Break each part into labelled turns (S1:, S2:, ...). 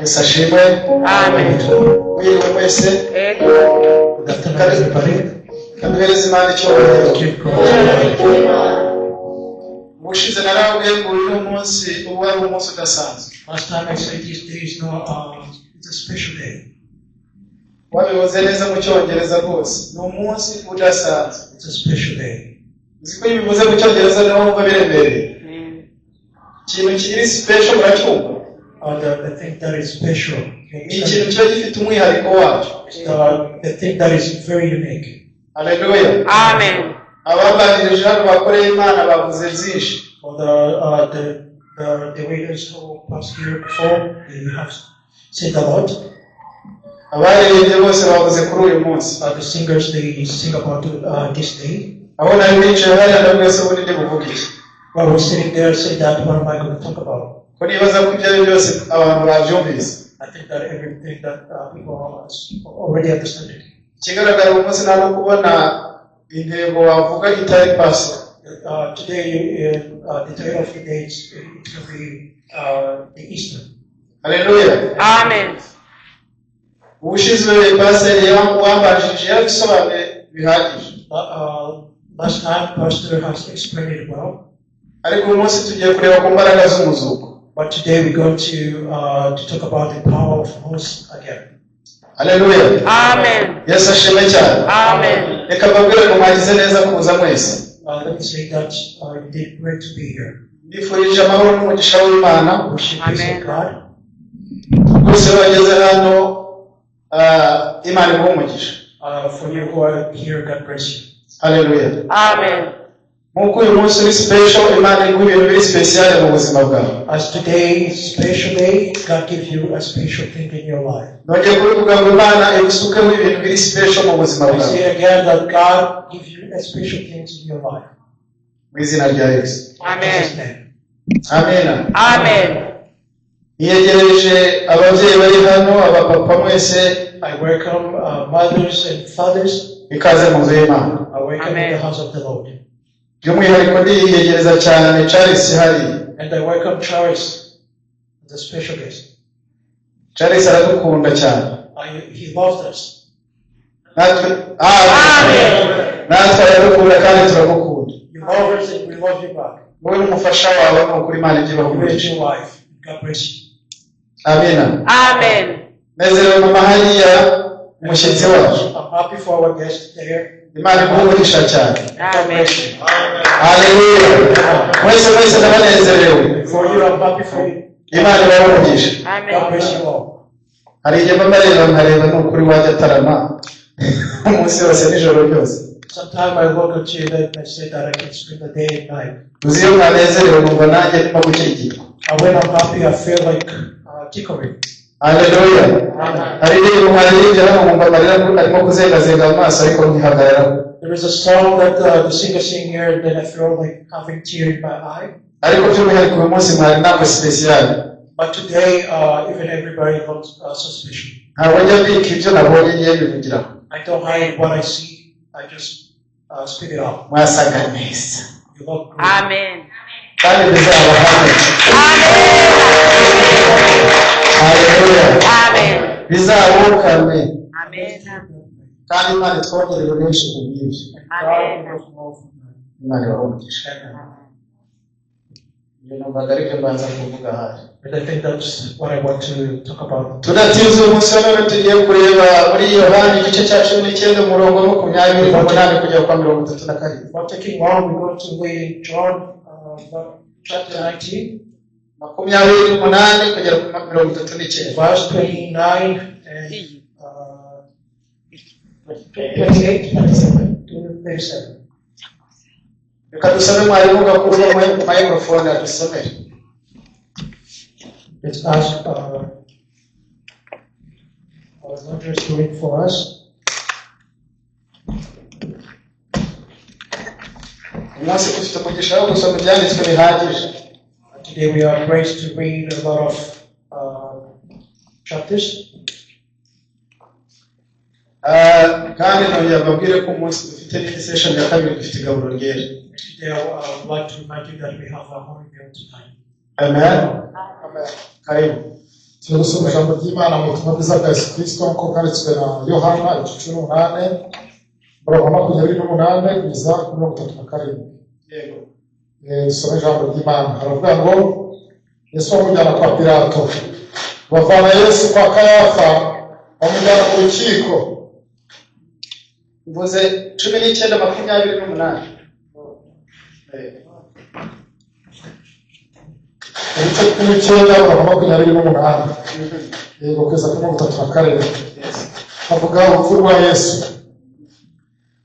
S1: Yesu ashimwe.
S2: Amen.
S1: Mwiriwe mwese.
S2: Ego.
S3: Good afternoon, everybody.
S1: Kaduhereze Imana icyubahiro.
S3: Give God glory.
S1: Ubushize narababwiye ngo uyu ni umunsi uba ari umunsi udasanzwe.
S3: Last time I said this day is not, it's a special day.
S1: Wabivuze neza mu Cyongereza rwose, ni umunsi udasanzwe.
S3: It's a special day.
S1: Uzi ko iyo ubivuze mu Cyongereza niho wumva biremereye. Ikintu kiri special muracyumva?
S3: The thing that is special.
S1: Ni ikintu kiba gifite umwihariko wacyo.
S3: It's the thing that is very unique.
S1: Haleluya.
S2: Amen.
S1: Ababanjirije hano bakoreye Imana bavuze byinshi.
S3: For the leaders who passed here before, they have said a lot.
S1: Abaririmbye bose bavuze kuri uyu munsi.
S3: The singers, they sing about this day.
S1: Aho nari nicaye hariya ndavuga se ubundi ndi buvuge iki?
S3: While we're sitting there, say that, what am I going to talk about?
S1: Ko nibaza ko ibyo ari byo byose abantu babyumvise.
S3: I think that everything that people already understand it.
S1: Ikigaragara uyu munsi nta no kubona intego wavuga itari Pasika.
S3: Today, the title of the day is, it will be the Easter.
S1: Haleluya.
S2: Amen.
S1: Ubushize pasiteri wambanjirije yarabisobanuye bihagije.
S3: Last time, Pastor has explained it well.
S1: Ariko uyu munsi tugiye kureba ku mbaraga z'umuzuko.
S3: But today we're going to talk about the power of Moses again.
S1: Haleluya.
S2: Amen.
S1: Yesu ashimwe cyane.
S2: Amen.
S1: Reka mbabwire ngo mwagize neza kuza mwese.
S3: Let me say that you did great to be here.
S1: Mbifurije amahoro n'umugisha w'Imana.
S3: Worship peace of God.
S1: Rwose iyo bageze hano, Imana iguhe umugisha.
S3: For you who are here, God bless you.
S1: Haleluya.
S2: Amen.
S1: Nk'uko uyu munsi uri special, Imana iguha ibintu biri special mu buzima bwawe.
S3: As today is special day, God give you a special thing in your life.
S1: Nongeye kubivuga ngo Imana igusukeho ibintu biri special mu buzima
S3: I
S1: bwawe.
S3: say again that God give you a special things in your life.
S1: Mu izina rya Yesu.
S2: Amen.
S3: Jesus' name.
S1: Amen.
S2: Amen.
S1: Niyegereje ababyeyi bari hano, abapapa mwese.
S3: I welcome mothers and fathers.
S1: Ikaze mu nzu y'Imana.
S3: I welcome
S2: Amen.
S3: in the house of the Lord.
S1: By'umwihariko ndiyegereza cyane Charles hariya.
S3: And I welcome Charles, the special guest.
S1: Charles aradukunda cyane.
S3: He loved us.
S1: Natwe Amen. Natwe aradukunda kandi turamukunda.
S3: You love us and we love you back.
S1: Wowe n'umufasha wawe ni ukuri Imana ijye ibaha
S3: You and
S1: umugisha.
S3: your wife. God bless you.
S1: Amina.
S2: Amen.
S1: Nezerewe mama hariya umushyitsi wacu.
S3: I'm happy for our guest there.
S1: Imana iguhe umugisha cyane.
S3: God bless you.
S1: Haleluya. Mwese mwese ndabanezerewe.
S3: For you, I'm happy for you.
S1: Imana ibahe umugisha.
S3: God bless you all.
S1: Hari igihe mba mbareba nkareba ni ukuri wajya atarama umunsi wose n'ijoro ryose.
S3: Sometimes I look at you and I say that I can spend the day and night.
S1: Uzi iyo mwanezerewe numva nanjye ndimo gukirigitwa.
S3: And when I'm happy, I feel like tickling.
S1: Haleluya.
S3: Amen.
S1: Hari indirimbo mwaririmbye hano nkumva amarira arimo kuzengazenga mu maso ariko nkihagararaho.
S3: There is a song that the singer sing here, and then I feel like having tear in my eye.
S1: Ariko by'umwihariko uyu munsi mwari ntabwo special.
S3: But today, even everybody looks so special.
S1: Ntabwo njya mbika ibyo nabonye ngiye mbivugiraho.
S3: I don't hide what I see. I just speak it out.
S1: Mwasaga neza.
S3: You look great.
S2: Amen.
S1: Kandi bizaba hamwe.
S2: Amen.
S1: Haleluya.
S2: Amen.
S1: Bizabukame.
S2: Amen.
S1: Kandi Imana itwongerere benshi ku bw'ibyo.
S3: And God will know from that.
S1: Imana ibahe umugisha.
S3: Amen.
S1: Ibyo numvaga aribyo mbanza kuvuga ahari.
S3: But I think that's what I want to talk about.
S1: Tudatinze uyu munsi wa none tugiye kureba muri Yohana igice cya 19 umurongo wa 28 kugera kwa 37.
S3: Without taking long, we're going to read in John chapter 19,
S1: 28 kugera ku 39.
S3: verse 29 and 28, 27 to 37.
S1: Reka dusabe mwarimu Gakuru bamuhe microphone adusomere.
S3: Let's ask our leaders to read for us.
S1: Umunsi dufite umugisha wo gusoma ibyanditswe bihagije.
S3: Today we are graced to read a lot of chapters.
S1: Kandi nongera mbabwire ko umunsi dufite n'indi session ya kabiri dufite igaburo ryera.
S3: Today I would like to remind you that we have a holy meal tonight.
S1: Amen. Amen. Karibu. Tugiye gusoma ijambo ry'Imana mu butumwa bwiza bwa Yesu Kristo nk'uko bwanditswe na Yohana igice 18, umurongo wa 28 kugeza kuri 37.
S3: Yego.
S1: Dusome ijambo ry'Imana. Haravuga ngo Yesu bamujyana kwa Pilato, bavana Yesu kwa Kayafa bamujyana ku rukiko.
S3: Mvuze 19:28.
S1: Ibice 19, umurongo wa 28, yego, kugeza kuri 37.
S3: Yes.
S1: Havuga urupfu rwa Yesu.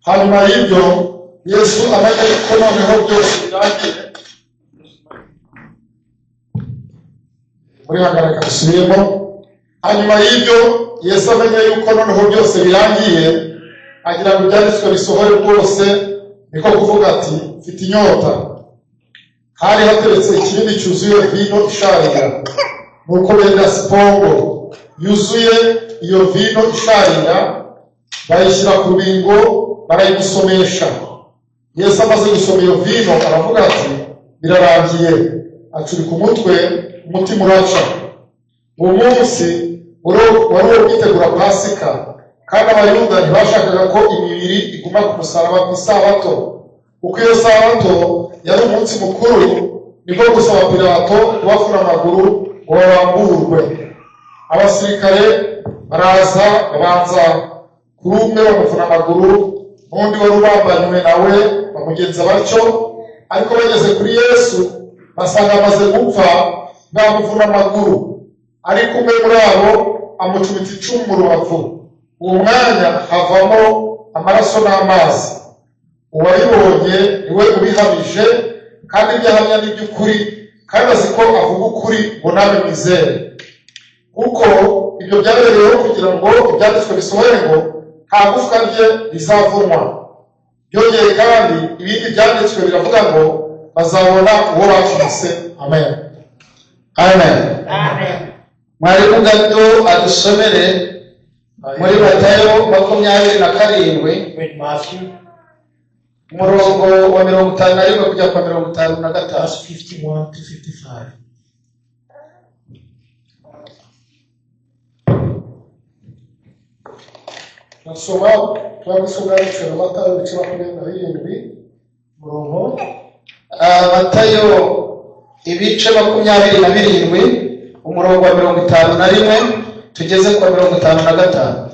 S1: Hanyuma y'ibyo, Yesu amenye ko noneho byose birangiye. Muri hagarika dusubiremo. Hanyuma y'ibyo, Yesu amenye yuko noneho byose birangiye, agira ngo ibyanditswe bisohore rwose, niko kuvuga ati: "Mfite inyota." Hari hateretse ikibindi cyuzuye vino isharira, nuko benda sipongo yuzuye iyo vino isharira, bayishyira ku rubingo, barayimusomesha. Yesu amaze gusoma iyo vino, aravuga ati: "Birarangiye." Acurika umutwe, umutima uraca. Uwo munsi wari uwo kwitegura Pasika, kandi Abayuda ntibashakaga ko imibiri iguma ku musaraba ku isabato, kuko iyo sabato yari umunsi mukuru. Niko gusaba Pilato kubavuna amaguru ngo babamburwe. Abasirikare baraza, babanza kuri umwe bamuvuna amaguru, n'undi wari ubambanywe nawe bamugenza batyo. Ariko bageze kuri Yesu, basanga amaze gupfa, bamuvuna amaguru. Ariko umwe muri abo amucumita icumu mu rubavu, uwo mwanya havamo amaraso n'amazi. Uwabibonye niwe ubihamije, kandi ibyo ahamya ni iby'ukuri, kandi azi ko avuga ukuri ngo nawe mwizere. Kuko ibyo byabereyeho kugira ngo ibyanditswe bisohore ngo: "Nta gufwa rye rizavunwa." Byongeye kandi, ibindi byanditswe biravuga ngo: "Bazabona uwo bacumise." Amen.
S4: Amen.
S2: Amen.
S4: Mwarimu gato adusomere muri Matayo 27,
S3: Read Matthew
S4: umurongo wa 51 kujya kwa 55.
S3: Verse 51 to 55.
S1: Nasoma turabisoma bwanditswe na Matayo ibice 27, umurongo
S4: Matayo ibice 27, umurongo wa 51 tugeze kwa 55.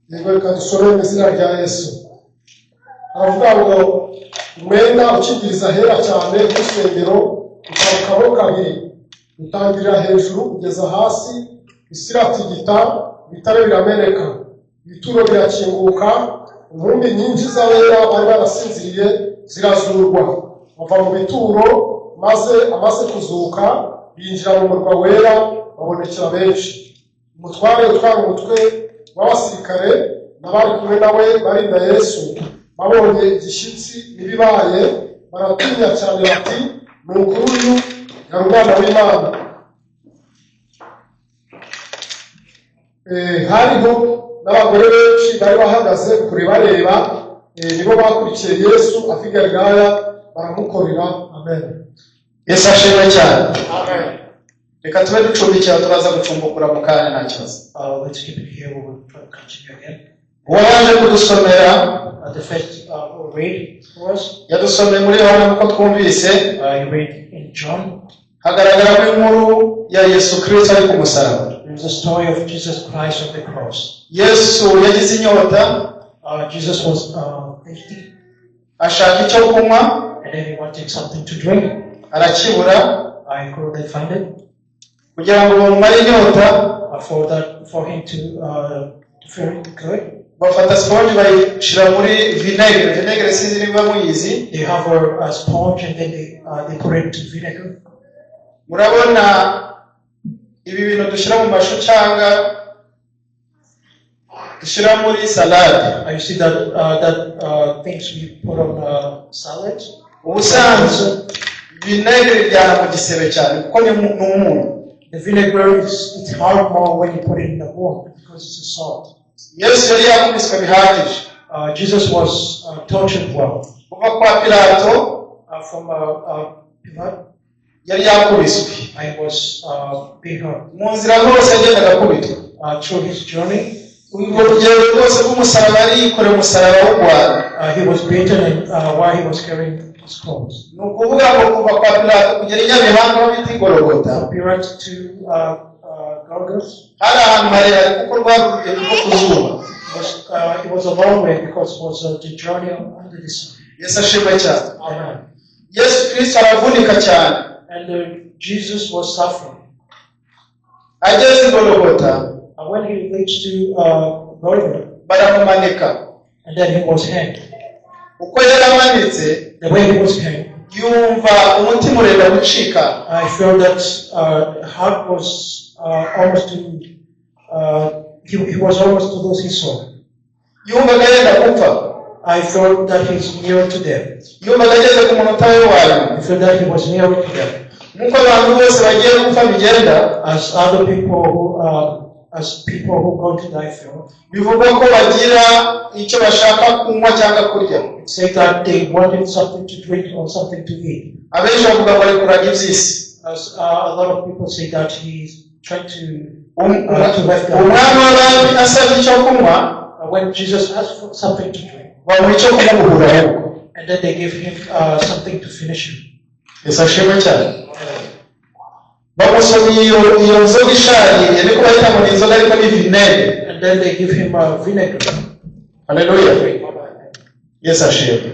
S1: Yego, reka dusome mu izina rya Yesu. Aravuga ngo umwenda ukingiriza ahera cyane h'urusengero utabukamo kabiri, utangirira hejuru kugeza hasi. Isi iratigita, ibitare birameneka, ibituro birakinguka, intumbi nyinshi z'abera bari barasinziriye zirazurwa, bava mu bituro, maze amaze kuzuka binjira mu murwa wera, babonekera benshi. Umutware utwara umutwe w'abasirikare n'abari kumwe nawe barinda Yesu babonye igishyitsi n'ibibaye, baratinya cyane bati: "Ni ukuri uyu yari Umwana w'Imana." Hariho n'abagore benshi bari bahagaze kure bareba, nibo bakurikiye Yesu ava i Galilaya, baramukorera. Amen.
S4: Yesu ashimwe cyane.
S3: Amen.
S4: Reka tube ducumbikira, turaza gucumbukura mu kanya, nta kibazo.
S3: Let's keep it here. We will try to continue again.
S4: Uwo yaje kudusomera
S3: The first will read for us.
S4: yadusomeye muri Yohana nk'uko twumvise.
S3: You read in John.
S4: Hagaragaramo inkuru ya Yesu Kristo ari ku musaraba.
S3: There's a story of Jesus Christ on the cross.
S4: Yesu yagize inyota,
S3: Jesus was thirsty,
S4: ashaka icyo kunywa,
S3: and then he wanted something to drink.
S4: arakibura.
S3: I couldn't find it.
S4: Kugira ngo bamumare inyota,
S3: For him to feel good,
S4: bafata sponge bayishyira muri vinegere. Vinegere sinzi niba muyizi.
S3: They have a sponge and then they put it into vinegar.
S4: Murabona ibi bintu dushyira mu mashu cyangwa dushyira muri salade?
S3: You see that things we put on salad.
S4: Ubusanzwe vinegere ijyana mu gisebe cyane kuko ni umunyu.
S3: The vinegar is it's hard more when you put it in the wound because it's a salt.
S4: Yesu yari yakubiswe bihagije.
S3: Jesus was tortured well
S4: Kuva kwa Pilato
S3: from Pilate.
S4: Yari yakubiswe.
S3: I was being hurt.
S4: Mu nzira hose yagendaga akubitwa.
S3: Through his journey,
S4: Urwo rugendo rwose rw'umusaraba yari yikoreye umusaraba w'u Rwanda.
S3: He was beaten and, while he was carrying his cross.
S4: Ni ukuvuga ngo kuva kwa Pilato kugera i Nyabihanga aho bita i Gologota,
S3: Pilate to Golgotha
S4: hari ahantu harehare kuko rwari urugendo rwo ku zuba.
S3: It was a long way because it was the journey under the sun.
S4: Yesu ashimwe cyane.
S3: Amen.
S4: Yesu Kirisito aravunika cyane.
S3: And Jesus was suffering.
S4: Ageze i Gologota,
S3: When he reached to Golgotha,
S4: baramumanika.
S3: And then he was hanged.
S4: Uko yaramanitse,
S3: The way he was hanged,
S4: yumva umutima urenda gucika.
S3: I felt that heart was almost to, he was almost to lose his soul.
S4: Yumvaga yenda gupfa.
S3: I felt that he's near to death.
S4: Yumvaga ageze ku munota we wa nyuma.
S3: I felt that he was near to death.
S4: Nk'uko abantu bose bagiye gupfa bigenda,
S3: As other people who, as people who go to die feel,
S4: bivugwa ko bagira icyo bashaka kunywa cyangwa kurya.
S3: it said that they wanted something to drink or something to eat.
S4: Abenshi bavuga ngo ari kuraga iby'isi.
S3: As a lot of people say that he's trying to let go.
S4: Umwami w'abami asabye icyo kunywa,
S3: When Jesus asked for something to drink,
S4: bamuha icyo kumuhura ahubwo.
S3: And then they gave him something to finish him.
S4: Yesu ashimwe cyane. Bamusomye iyo nzoga ishaririye, niko bahita ngo ni inzoga ariko ni vinaigre.
S3: And then they give him vinegar.
S4: Haleluya. Yesu ashimwe.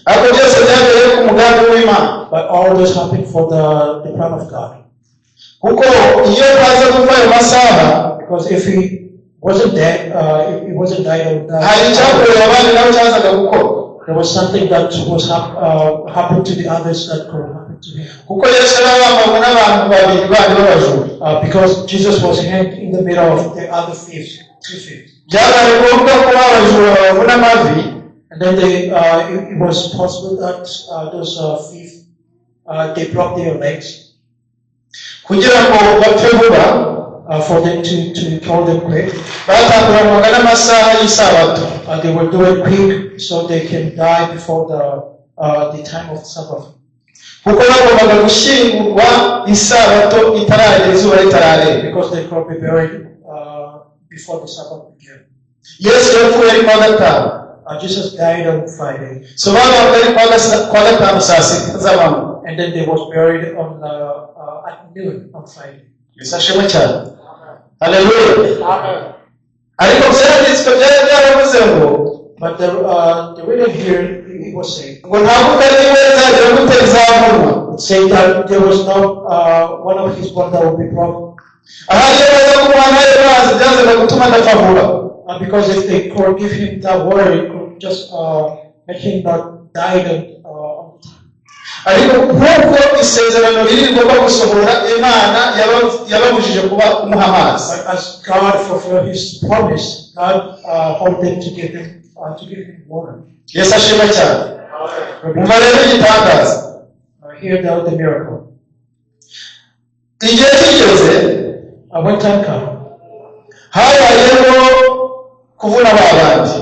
S4: Ariko byose byabereye ku mugambi w'Imana.
S3: But all this happened for the plan of God.
S4: Kuko iyo baza gupfa ayo masaha,
S3: Because if he wasn't dead, if he wasn't died on
S4: hari
S3: that,
S4: icyakorewe abandi nabo cyazaga gukora.
S3: There was something that was happened to the others that could happen to him.
S4: Kuko Yesu yari abambanywe n'abantu babiri bandi b'abajura.
S3: Because Jesus was hanged in the middle of the other thieves, two thieves.
S4: Byabaye ngombwa ko abajura babavuna amavi,
S3: And then it was possible that those thieves, they broke their legs
S4: kugira ngo bapfe vuba.
S3: For them to kill them quick.
S4: Batanguranwaga n'amasaha y'isabato.
S3: They will do it quick so they can die before the time of Sabbath.
S4: Kuko bagombaga gushyingurwa isabato itaragera, izuba ritararenga.
S3: Because they could be buried before the Sabbath began.
S4: Yesu yapfuye ari kuwa gatanu.
S3: Jesus died on Friday,
S4: So babaga ari kuwa gatanu saa sita z'amanywa.
S3: And then they was buried on at noon on Friday.
S4: Yesu ashimwe cyane. Haleluya. Ariko byanditswe byari byaravuze ngo,
S3: But the reading here, it was saying,
S4: ngo nta gufwa ry'iwe rizagira gute rizavunwa.
S3: It said that there was no one of his bone that would be broken.
S4: Ahari iyo baza kumuha n'ayo mazi byazaga gutuma adapfa vuba.
S3: Because if they could give him that water, it could just make him not die on the time.
S4: Ariko nk'uko isezerano riri rigomba gusohora, Imana yababujije kuba kumuha amazi.
S3: But as God fulfilled His promise, God hold them to give him water.
S4: Yesu ashimwe cyane. Umva rero igitangaza.
S3: Here the miracle.
S4: Igihe kigeze,
S3: When time came,
S4: habayeho kuvuna ba bandi.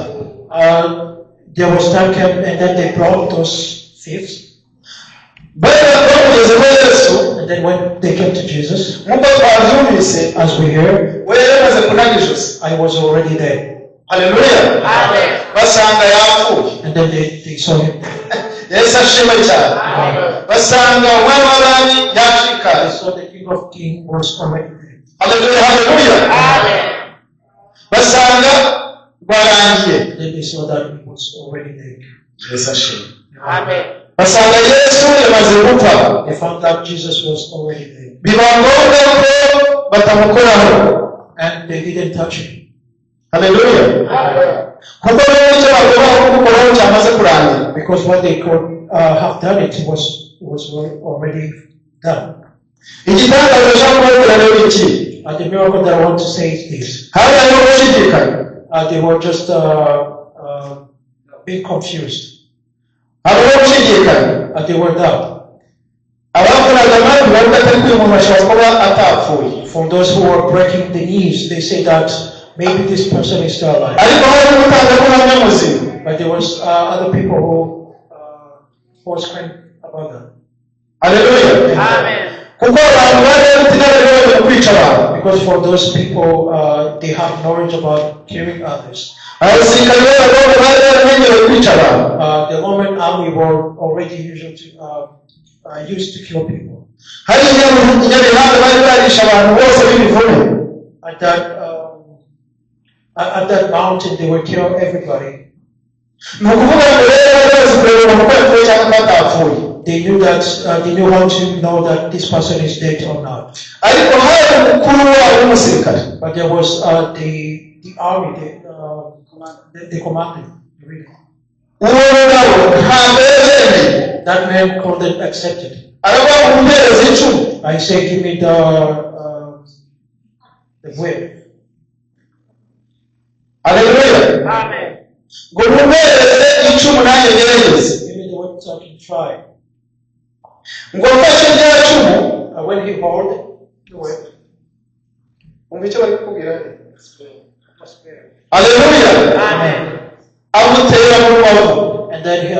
S3: There was time came, and then they brought those thieves.
S4: Bari bamugezeho Yesu,
S3: And then when they came to Jesus,
S4: nk'uko twabyumvise,
S3: as we hear,
S4: we yari yamaze kunaga ijosi.
S3: I was already there.
S4: Haleluya. Basanga yapfuye.
S3: And then they saw him.
S4: Yesu ashimwe cyane. Basanga umwami w'abami yacikaye.
S3: They saw the King of Kings was already there.
S4: Haleluya, haleluya. Basanga rwarangiye.
S3: And then they saw that he was already there.
S4: Yesu ashimwe. Basanga Yesu yamaze gupfa.
S3: They found that Jesus was already there.
S4: Biba ngombwa ko batamukoraho.
S3: And they didn't touch him.
S4: Haleluya. Kuko rero icyo bagomba kumukoraho cyamaze kurangira.
S3: Because what they could have done, it was already done.
S4: Igitangaza nshaka kubabwira rero iki?
S3: The miracle that I want to say is this.
S4: Habayeho gushidikanya.
S3: They were just being confused.
S4: Habaho gushidikanya.
S3: They were doubt.
S4: Abavunaga amavi bavuga ati ariko uyu muntu ashobora kuba atapfuye.
S3: For those who were breaking the knees, they say that maybe this person is still alive.
S4: Ariko hari n'umutangabuhamya muzima.
S3: But there was other people who was crying about that.
S4: Haleluya.
S2: Amen.
S4: Kuko abantu bari bafite inararibonye mu kwica abantu.
S3: Because for those people, they have knowledge about killing others.
S4: Abasirikare b'Abaroma bari baramenyereye kwica abantu.
S3: The Roman army were already used to kill people.
S4: Hari i Nyabihanga bari barishe abantu bose b'ibivume.
S3: At that mountain, they would kill everybody.
S4: Ni ukuvuga ngo rero bari bazi kureba umuntu ko yapfuye cyangwa ko atapfuye.
S3: They knew how to know that this person is dead or not.
S4: Ariko hari umukuru wabo w'umusirikare.
S3: But there was the army, the commander, the leader.
S4: Uwo mugabo ntabwo yabyemeye.
S3: That man couldn't accept it.
S4: Aravuga ngo umpereze icumu.
S3: I say, give me the whip.
S4: Aleluya.
S2: Amen.
S4: Ngo mumpereze icumu nanjye ngerageze.
S3: Give me the whip so I can try.
S4: Ngo mfashe rya cumu.
S3: When he hold the whip,
S4: Umva icyo bari kukubwira.
S3: Was fair.
S4: Aleluya.
S2: Amen.
S4: Amutera mu rubavu.
S3: And then he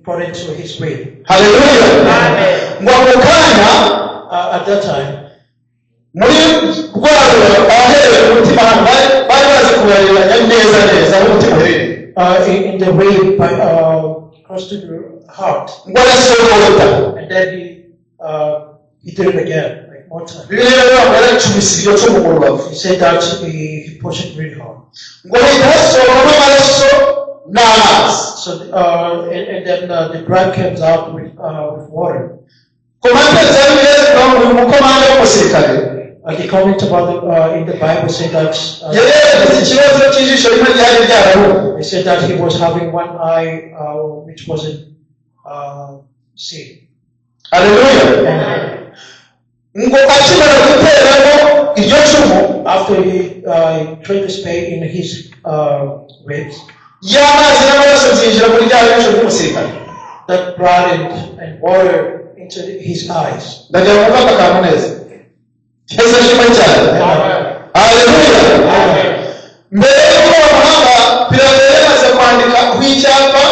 S3: put it to his rib.
S4: Haleluya.
S2: Amen.
S4: Ngo ako kanya
S3: At that time,
S4: muri rwa rubavu ahaherereye umutima hano bari bazi kubariranya neza neza aho umutima uherereye.
S3: In the rib by close to the heart,
S4: Ngo arasogota.
S3: And then he did it again, like more time.
S4: Bibiliya rero ngo yaracumise iryo cumu mu rubavu.
S3: He said that he pushed it really hard.
S4: Ngo hahita hasohokamo amaraso n'amazi.
S3: So and then the blood comes out with water.
S4: Commentaire za Bibiliya zivuga ngo uyu mukomanda w'umusirikare
S3: The comment about in the Bible said that
S4: yari yaragize ikibazo cy'ijisho rimwe ryari ryarahumye.
S3: They said that he was having one eye which wasn't seeing.
S4: Aleluya. Ngo akimara guteramo iryo cumu,
S3: After he tried to spear in his ribs,
S4: y'amazi n'amaraso byinjira muri rya jisho ry'umusirikare.
S3: That blood and water into his eyes.
S4: Ndagira ngo mufate akantu neza. Yesu ashimwe cyane. Haleluya. Mbere y'uko bamuhamba, Pilato yari yamaze kwandika ku icyapa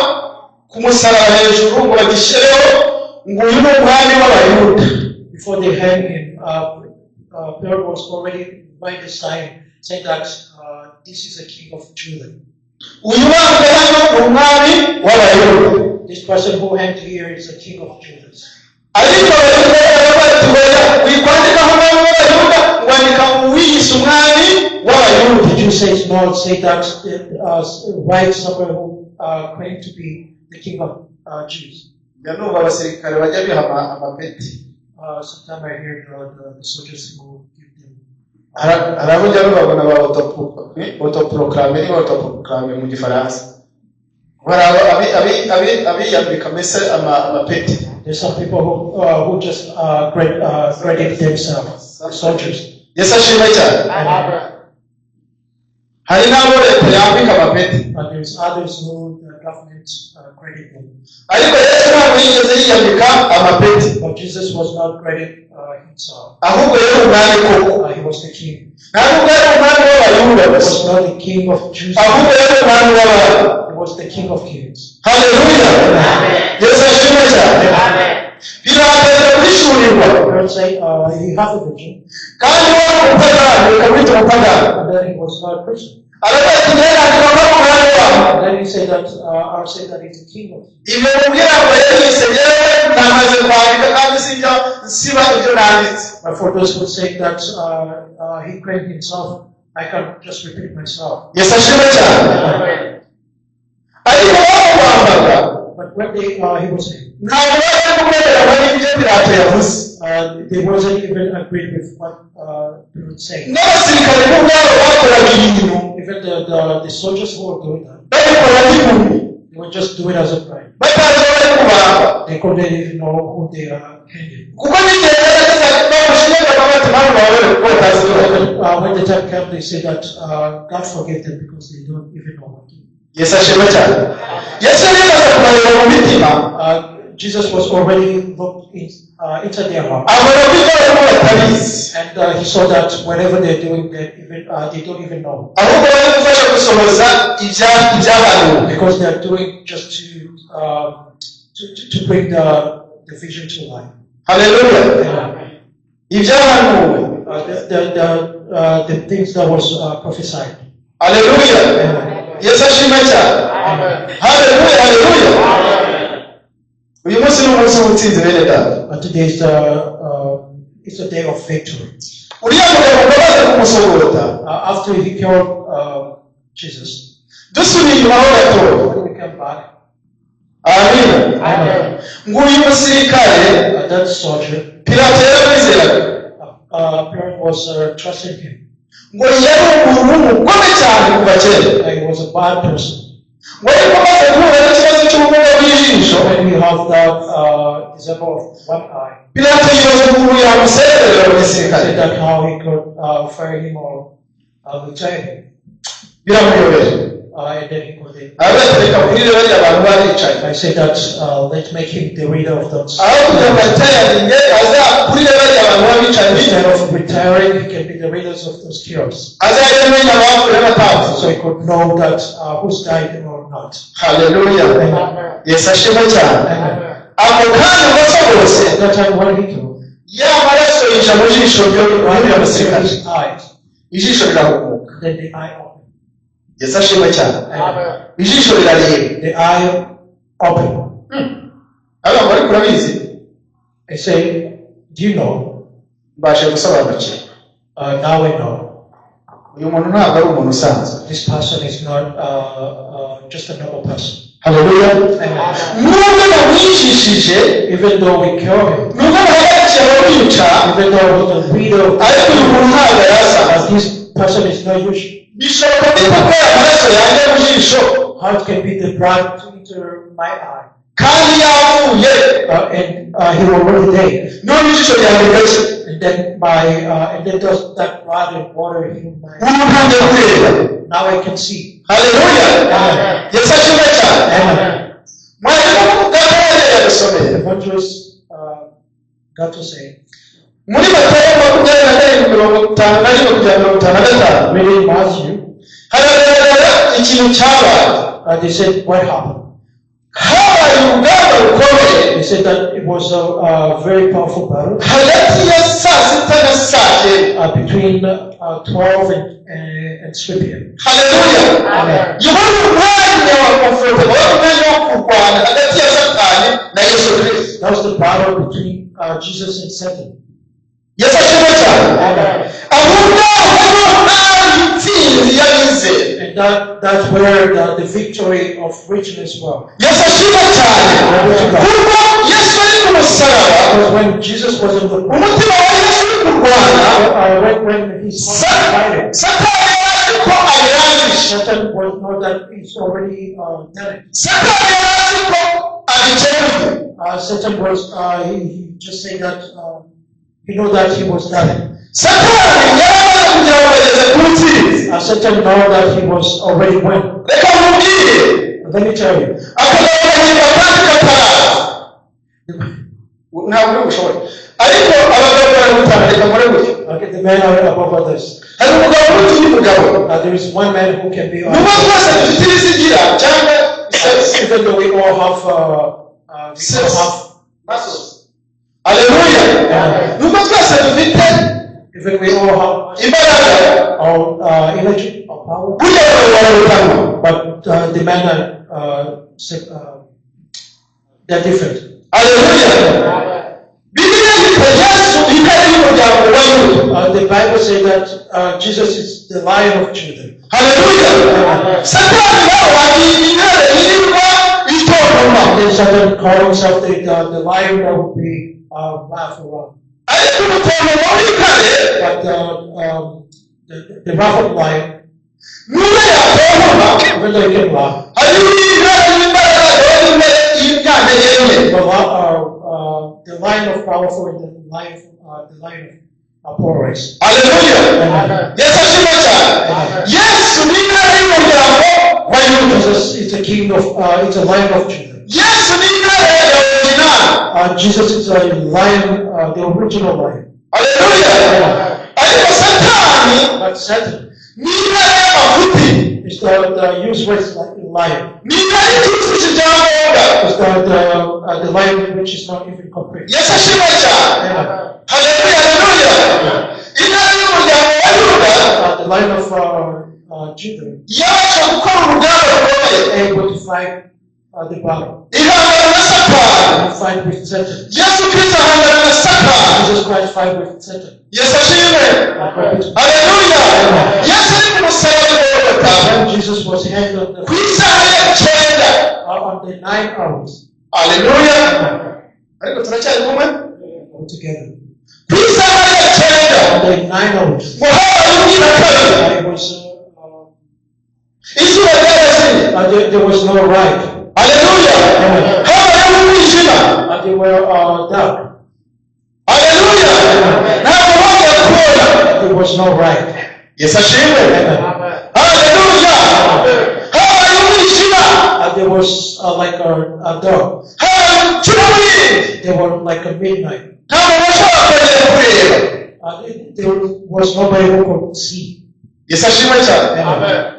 S4: ku musaraba hejuru ngo bagishyireho ngo uyu ni umwami w'Abayuda.
S3: Before they hang him, Pilate was already write the sign saying that this is the king of Judah.
S4: Uyu ubambwe hano ni umwami w'Abayuda.
S3: This person who hanged here is the king of Judah.
S4: Ariko Abayuda baravuga bati oya, wikwandikaho umwami w'Abayuda, wandika uwiyise umwami w'Abayuda.
S3: The Jew says no, say that write somewhere who claimed to be the king of Jews.
S4: Njya numva abasirikare bajya biha amapeti.
S3: Sometimes I hear the soldiers who give them.
S4: Hari abo njya babona ba autoproclamé, niba autoproclamé mu Gifaransa, hari abiyambika mbese amapeti.
S3: There's some people who just credit themselves, the soldiers.
S4: Yesu ashimwe cyane. Hari n'abo leta yambika amapeti.
S3: But there's others who the government credit them.
S4: Ariko Yesu ntabwo yigeze yiyambika amapeti.
S3: But Jesus was not credit himself.
S4: Ahubwo yari umwami koko.
S3: He was the king.
S4: Ntabwo yari umwami w'Abayuda
S3: He
S4: gusa,
S3: was not the king of Jews.
S4: ahubwo yari umwami w'abami.
S3: He was the king of kings.
S4: Haleluya. Yesu ashimwe cyane. Pilato ajya guhishurirwa.
S3: Lord say he had a vision,
S4: Kandi wari umupagani, reka mwite umupagani.
S3: And then he was not a Christian.
S4: Aravuga ati njyewe nandika ko ari umwami wabo.
S3: And then he said that I'll say that he's the king of
S4: Ibyo mubwira ngo yari yewe namaze kwandika kandi sinjya nsiba ibyo nanditse.
S3: But for those who say that he claimed himself, I can just repeat myself.
S4: Yesu ashimwe cyane. Ariko bamubambaga,
S3: But when he was hanged,
S4: ntabwo bari kumwemerera n'ibyo Pilato yavuze.
S3: They wasn't even agreed with what Pilate said.
S4: N'abasirikare bo ubwabo bakoraga ibintu
S3: Even the soldiers who were doing that,
S4: babikora nk'impumyi,
S3: they would just do it as a crime.
S4: Batazi aho bari kubamba.
S3: They couldn't even know who they are hanging.
S4: Kuko n'igihe yarageze bamushinjaga bati mpamvu bababare kuko batazi ibyo bakora.
S3: When the time came, they said that God forgave them because they don't even know what to do.
S4: Yesu ashimwe cyane. Yesu yari yamaze kubareba mu mitima.
S3: Jesus was already looked into their heart,
S4: Abona ko ibyo barimo batabizi,
S3: and he saw that whatever they're doing, they don't even know
S4: ahubwo bari gufasha gusohoza ibyahanuwe.
S3: Because they are doing just to To bring the vision to life.
S4: Haleluya.
S3: Amen.
S4: Ibyahanuwe.
S3: The things that was prophesied.
S4: Haleluya.
S3: Amen.
S4: Yesu ashimwe cyane. Haleluya, haleluya. Uyu munsi ni umunsi w'ubutsinzi, bene data.
S3: Today is it's a day of victory.
S4: Uriya mugabo ngo baze kumusogota,
S3: After he killed Jesus,
S4: dusubiye inyuma ho gatoya,
S3: when we come back,
S4: amina,
S3: Amen.
S4: Ngo uyu musirikare,
S3: That soldier,
S4: Pilato yaramwizeraga,
S3: Pilate was trusting him.
S4: Ngo yari umuntu w'umugome cyane kuva kera,
S3: He was a bad person.
S4: Ngo ariko amaze guhura n'ikibazo cy'ubumuga bw'ijisho,
S3: When we have that disable of one eye,
S4: Pilato yibaza ukuntu yamusezerera mu
S3: he
S4: gisirikare.
S3: said that how he could fire him or retire him.
S4: Biramuyobera.
S3: And then he could.
S4: Aravuga ati reka mbwire bariya bantu baricaye,
S3: I said that let's make him the leader of those.
S4: Aho kugira ngo retiringe azakurire bariya bantu b'abicanyi,
S3: Instead of retiring, he can be the leaders of those killers.
S4: Azajya amenya abapfuye n'abatapfuye.
S3: So he could know that who's died or not.
S4: Haleluya.
S3: Amen.
S4: Yesu ashimwe cyane.
S3: Amen.
S4: Ako kanya rwose,
S3: At that time, what he do?
S4: Ya maraso yinjira mu jisho ry'uriya musirikare,
S3: His eyes.
S4: Ijisho rirahumuka.
S3: Then the eye opened.
S4: Yesu ashimwe cyane.
S3: Amen.
S4: Ijisho rirareba.
S3: The eye opened.
S4: Ariko ariko urabizi,
S3: I say, do you know?
S4: Mbashe gusobanukirwa,
S3: Now I know.
S4: Uyu muntu ntabwo ari umuntu usanzwe.
S3: This person is not just a normal person.
S4: Haleluya.
S3: Amen.
S4: Nubwo bamwicishije,
S3: Even though we kill him,
S4: nubwo bahagarikiye abamwica,
S3: even though he's the leader of
S4: ariko uyu muntu ntabwo yasanzwe.
S3: this person is not usual.
S4: Bishoboka bite ko aya maraso yajya mu jisho,
S3: How it can be the blood to enter my eye?
S4: Kandi yavuye,
S3: And he already dead.
S4: None ijisho ryanjye rigashya,
S3: And then does that blood and water heal my
S4: ubu ntangiye kureba?
S3: Now I can see.
S4: Haleluya.
S3: Amen.
S4: Yesu ashimwe cyane.
S3: Amen.
S4: Mwarimu gatoya yadusomeye
S3: Evangelist got to say,
S4: muri Matayo 27:51 kugera 55,
S3: reading Matthew,
S4: haragaragara ikintu cyabaye.
S3: They said, what happened?
S4: Habaye urugamba rukomeye
S3: They said that it was a very powerful battle
S4: hagati ya saa sita na saa cyenda.
S3: Between 12 and 3 p.m.
S4: Haleluya.
S3: Amen.
S4: Yabonye umwanya wa confrontation, wari umwanya wo kurwana hagati ya Satani na Yesu Kristo.
S3: That was the battle between Jesus and Satan.
S4: Yesu ashimwe cyane.
S3: Amen.
S4: Aho ngaho niho hari intsinzi y'abizera.
S3: And that's where the victory of richness was.
S4: Yesu ashimwe cyane, kuko Yesu ari ku musaraba,
S3: Because when Jesus was on the cross,
S4: umutima wa Yesu uri kurwana,
S3: when he was fighting,
S4: Satani yari azi ko abirangije.
S3: Satan was not that he's already done it.
S4: Satani yari azi ko abikemuye.
S3: Satan was, he just said that he knew that he was done it.
S4: Satani yari amaze kugira ngo ageze ku ntsinzi.
S3: Satan know that he was already won.
S4: Reka nkubwire,
S3: Let me tell you,
S4: akagabo gahimba kandi kataraza, ntabwo uri bushobore, ariko abagabo baragutana, reka nkore gutya.
S3: Okay, the men are above others.
S4: Hari umugabo uruta undi mugabo.
S3: There is one man who can be
S4: Nubwo twese dufite ibizigira cyangwa
S3: even though we all have, we all have,
S4: Aleluya, nubwo twese dufite
S3: even we all have
S4: imbaraga,
S3: our energy or power,
S4: burya abagabo bararutanwa.
S3: But the men are they're different.
S4: Aleluya. Bibiliya yita Yesu intare y'umuryango wa Yuda.
S3: The Bible says that Jesus is the Lion of Judah.
S4: Haleluya. Satani nawe ari intare yirirwa itontoma.
S3: And then Satan called himself the lion that would be laugh around.
S4: Ariko umutontomo w'intare,
S3: But the wrath of lion,
S4: nubwo yatontoma,
S3: even though he can laugh,
S4: hariho intare y'imbaraga y'intare y'imyantege nke.
S3: The lion of powerful and the lion of poor race.
S4: Haleluya.
S3: Amen.
S4: Yesu ashimwe cyane. Yesu ni intare y'umuryango wa Yuda.
S3: Jesus is the king of, it's a lion of Judah.
S4: Yesu ni intare ya original.
S3: Jesus is a lion, the original lion.
S4: Haleluya. Ariko Satani
S3: But Satan
S4: ni intare y'amafuti.
S3: is the useless lion.
S4: Ni intare itujuje ibyangombwa.
S3: Is the lion which is not even complete.
S4: Yesu ashimwe cyane.
S3: Amen.
S4: Haleluya, haleluya. Intare y'umuryango wa Yuda
S3: The lion of Judah
S4: yabasha gukora urugamba rukomeye,
S3: able to fight the battle
S4: ihangana na Satani.
S3: and fight with Satan.
S4: Yesu Kristo ahangana na Satani.
S3: Jesus Christ fight with Satan.
S4: Yesu ashimwe.
S3: Glory to-
S4: Haleluya. Yesu ari ku musaraba i Golgotha,
S3: When Jesus was hanged on
S4: ku isaha ya 9.
S3: on the 9 hours.
S4: Haleluya. Ariko turacyari kumwe.
S3: All together.
S4: Ku isaha ya 9,
S3: On the 9 hours,
S4: ngo habaye ubwira kabiri,
S3: it was
S4: izuba ryarazimye.
S3: there was no light.
S4: Haleluya. Habayeho umwijima.
S3: They were dark.
S4: Haleluya. Ntabwo bongera kubona.
S3: There was no light.
S4: Yesu ashimwe. Haleluya. Habaye umwijima.
S3: There was like a dark.
S4: Habaye icuraburindi.
S3: They were like a midnight.
S4: Ntabwo bashobora kongera kureba.
S3: There was nobody who could see.
S4: Yesu ashimwe cyane.
S3: Amen.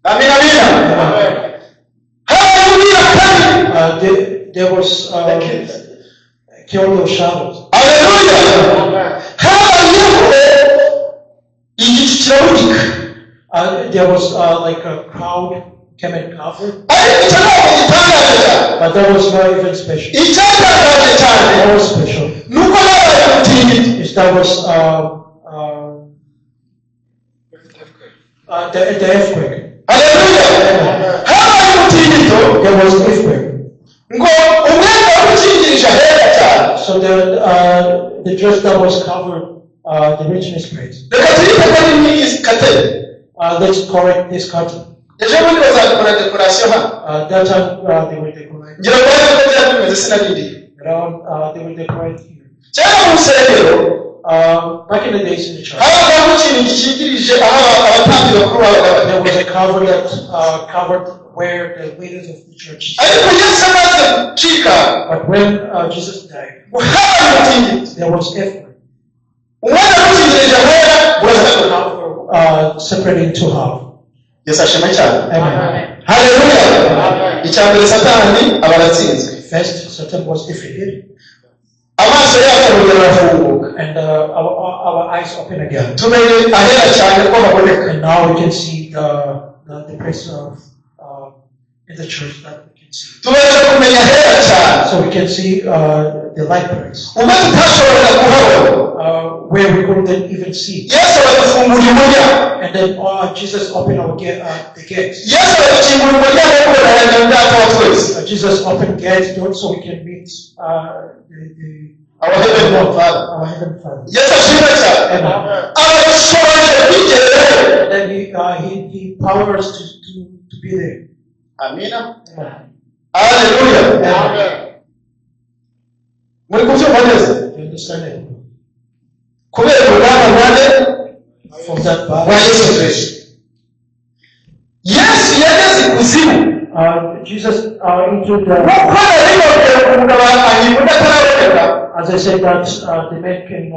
S4: Amina, amina. Habaye ubwira kabiri.
S3: There was killed of shadows.
S4: Haleluya. Habayeho igicu kirabudika.
S3: There was like a crowd came and covered,
S4: Ariko icyo ntabwo gitangaje cyane.
S3: but that was not even special.
S4: Icyatangaje cyane
S3: That was special.
S4: ni uko habaye umutingito.
S3: Is that was the earthquake.
S4: Haleluya. Habaye umutingito.
S3: There was earthquake.
S4: Ngo umwenda wari ukingirije ahera cyane.
S3: So the dress that was covered the richness place.
S4: Reka tuyite ko ari nk'iyi kateri.
S3: Let's correct this curtain.
S4: Ejo bundi bazakora dekorasiyo hano.
S3: That time they were decorating.
S4: Ngira ngo ariko ko byari bimeze sinarindiriye.
S3: Around they were decorating here.
S4: Cyangwa mu rusengero
S3: Back in the days in the church,
S4: habagaho ikintu gikingirije aho abatambyi bakuru babaga bari.
S3: there was a cover that covered where the leaders of the church.
S4: Ariko Yesu amaze gucika,
S3: But when Jesus died,
S4: ngo habaye umutingito,
S3: there was earthquake.
S4: umwenda wari ukingirije ahera urasaduka.
S3: Separated into half.
S4: Yesu ashimwe cyane.
S3: Amen.
S4: Haleluya. Icya mbere, Satani aba aratsinzwe.
S3: First, Satan was defeated,
S4: Amaso yacu arongera arafunguka,
S3: and our eyes open again.
S4: tumenye ahera cyane ko haboneka.
S3: And now we can see the place of in the church that we can see.
S4: Tubasha kumenya ahera cyane
S3: So we can see the light place
S4: ubwo tutashoboraga kuhabona.
S3: Where we couldn't even see.
S4: Yesu aradufungurira umuryango.
S3: And then Jesus opened our gate, the gates.
S4: Yesu aradukingura umuryango wo kubonana na Data wa twese,
S3: Jesus opened gates so we can meet the
S4: our heavenly Father.
S3: our heavenly Father.
S4: Yesu ashimwe cyane.
S3: Amen.
S4: Abadushoboje kwigererayo.
S3: And then he empowered us to be there.
S4: Amina.
S3: Amen.
S4: Haleluya. Muri kubyumva neza?
S3: You understand it?
S4: Kubera urugamba rwande
S3: From that
S4: rwa
S3: battle,
S4: Yesu Kristo, Yesu yageze ikuzimu.
S3: Jesus entered the,
S4: Nk'uko nari umugabo ahimba undi ataraboneka.
S3: as I said, that the man can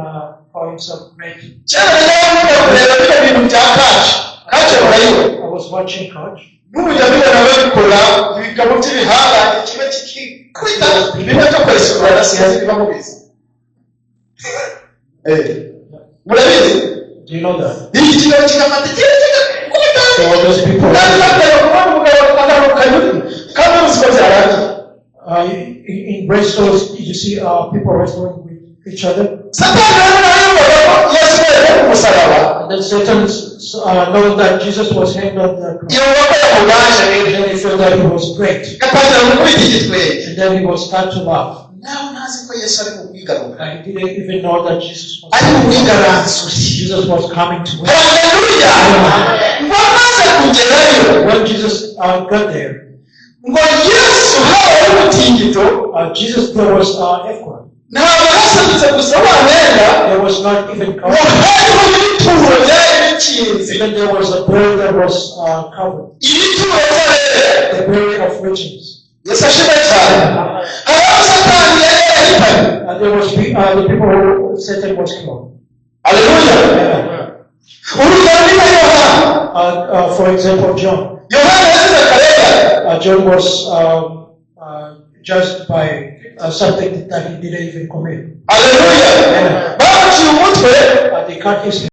S3: call himself great.
S4: Kera najyaga nkunda kureba bino bintu bya catch. Catch murayibona?
S3: I was watching Coach.
S4: N'ubu njya mbibona babikora, ibigabo by'ibihangange kimwe kikikubita bimwe byo kwesura na sinzi niba mubizi. Eh, murabizi?
S3: Do you know that?
S4: Iki kigabo kigafata ikindi kigakubita.
S3: So those people
S4: Kandi batera kubona umugabo agarukanye undi kandi uzi ko byarangiye.
S3: in wrestles, you see people wrestling with each other.
S4: Satani rero nawe yumvaga ko Yesu yari ku musaraba,
S3: And then Satan, knowing that Jesus was hanged on the cross,
S4: yumva ko yamuganje.
S3: and then he felt that he was great.
S4: Gatangira gukubita igitwenge.
S3: And then he was start to laugh.
S4: Nawe ntazi ko Yesu ari mu bwigarura,
S3: And he didn't even know that Jesus was
S4: ari mu bwigaranzure.
S3: Jesus was coming to win.
S4: Haleluya. Ngo amaze kugerayo,
S3: When Jesus got there,
S4: ngo Yesu habaye umutingito.
S3: Jesus, there was earthquake.
S4: Ntabwo hasadutse gusa wa mwenda,
S3: There was not even
S4: ngo
S3: covered.
S4: hariho n'ibituro byari bikinze.
S3: Even there was a burial that was covered.
S4: Ibituro by'abera.
S3: The burial of riches.
S4: Yesu ashimwe cyane. Hari aho Satani yari yarahitanye.
S3: There was the people who Satan was killed.
S4: Haleluya. Urugero ni nka Yohana.
S3: For example, John.
S4: Yohana yazize akarengane.
S3: John was judged by something that he didn't even commit.
S4: Haleluya. Bamuciye umutwe.
S3: They cut his